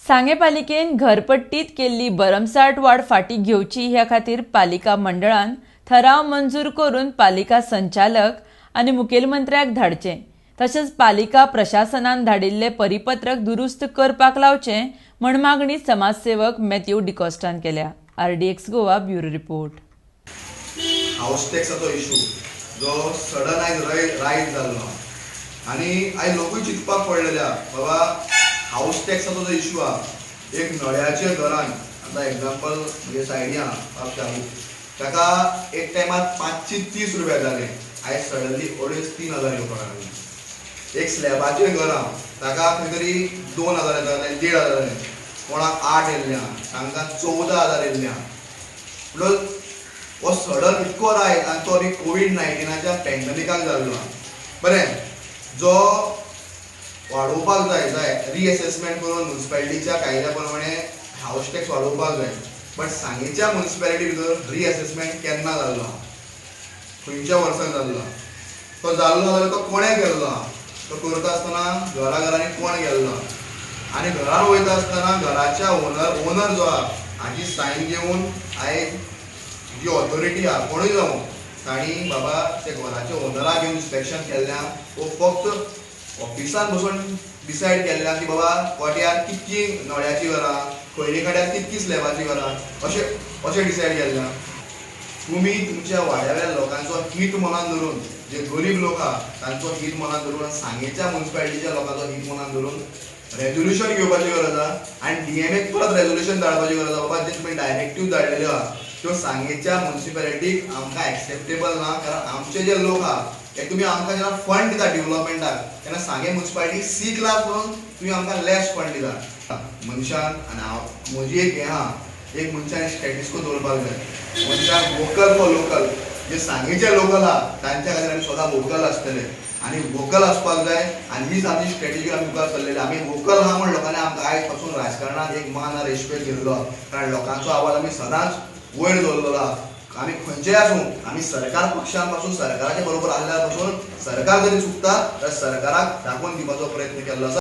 सांगें पालिकेन घरपट्टीत केल्ली भरमसाठ वाड फाटीं घेवची ह्या खातीर पालिका मंडळान ठराव मंजूर करून पालिका संचालक आनी मुखेलमंत्र्याक धाडचें, तशेंच पालिका प्रशासनान धाडिल्लें परिपत्रक दुरुस्त करपाक लावचें म्हण मागणी समाजसेवक मॅथ्यू डिकॉस्टान केल्या. RDX Goa bureau report. House टॅक्साचो इशू जो सडन आयज रायज जाल्लो आनी आयज लोकूय चिंतपाक पडलेले आहा, बाबा हावस टॅक्साचो जो इशू आहा, एक नळ्याच्या घरान आतां एग्जाम्पल म्हणजे सायडी आहा बाब शाहू, ताका एक टायमार 530 रुपया जाले, आयज सडनली 2.5-3 हजार येवपाक लागले. एक स्लॅबाचें घर आहा, ताका खंय तरी 2 हजार येता, 1.5 हजार जाले, कोणाक 8 येयल्ले आहा, तांकां 14 हजार येयल्ले आहा. म्हणून हो सडन इतको रायज आनी तो बी कोवीड 19च्या पॅन्डमिकाक जाल्लो आहा. बरें, जो वाडोवपाक जाय जाय रिएसेसमेंट करून मुन्सिपालिटीच्या कायद्या प्रमाणे हावस टॅक्स वाडोवपाक जाय, बट सांगेच्या मुन्सिपालिटी भितर रिएसेसमेंट केन्ना जाल्लो आहा, खंयच्या वर्साक जाल्लो आहा, तो जाल्लो जाल्यार तो कोणें केल्लो आहा, तो करता आसतना घरा घरांनी कोण गेल्लो आहा आनी घरान वयता आसतना घराच्या ओनर जो आहा हाची सायन घेवन आयज जी ऑथॉरिटी आहा कोणूय जावं तांणी बाबा ते घराच्या ओनराक घेवन इन्स्पेक्शन केल्लें आहा वो फक्त ऑफिसान बसून डिसायड केल्लें आहा की बाबा कोट्यार कितकी नळ्याची घरां, खंयले कड्यार कितकी स्लॅबाची घरां, अशें अशें डिसायड केल्लें आहा. तुमी तुमच्या वाड्यावेल्या लोकांचो हित मनान धरून, जे गरीब लोक आहा तांचो हित मनान धरून, सांगेच्या मुन्सिपालिटीच्या लोकांचो हित मनान धरून रेजोल्युशन घेवपाची गरज आहा आनी डीएमएक परत रेजोल्युशन धाडपाची गरज आहा, बाबा जे तुमी डायरेक्टीव धाडलेल्यो आहा त्यो सांगेच्या मुन्सिपालिटीक आमकां एक्सेप्टेबल ना, कारण आमचे जे लोक आहा ते तुमी आमकां जेन्ना फंड दिता डेव्हलपमेंटाक तेन्ना सांगें मुन्सिपालिटी सी क्लास म्हणून तुमी आमकां लेस फंड दिता मनशान. आनी हांव म्हजी एक हें आहा, एक मनशान स्टेटस को दवरपाक जाय, मनशान वोकल फॉर लोकल, जे सांगेचे लोकल आहा तांच्या खातीर आमी सदां वोकल आसतले आनी वोकल आसपाक जाय. आनी हीच आमची स्ट्रेटजी आमी मुखार सरलेली. आमी वोकल आहा म्हण लोकांनी आमकां आयज पासून राजकारणात एक मान रेस्पेक्ट दिल्लो आहा, कारण लोकांचो आवाज आमी सदांच वयर दवरलेलो आहा. आमी खंयचेय आसूं, आमी सरकार पक्षान पासून सरकाराच्या बरोबर आसल्यार पासून सरकार जरी चुकता जाल्यार सरकाराक दाखोवन दिवपाचो प्रयत्न केल्लो आसा.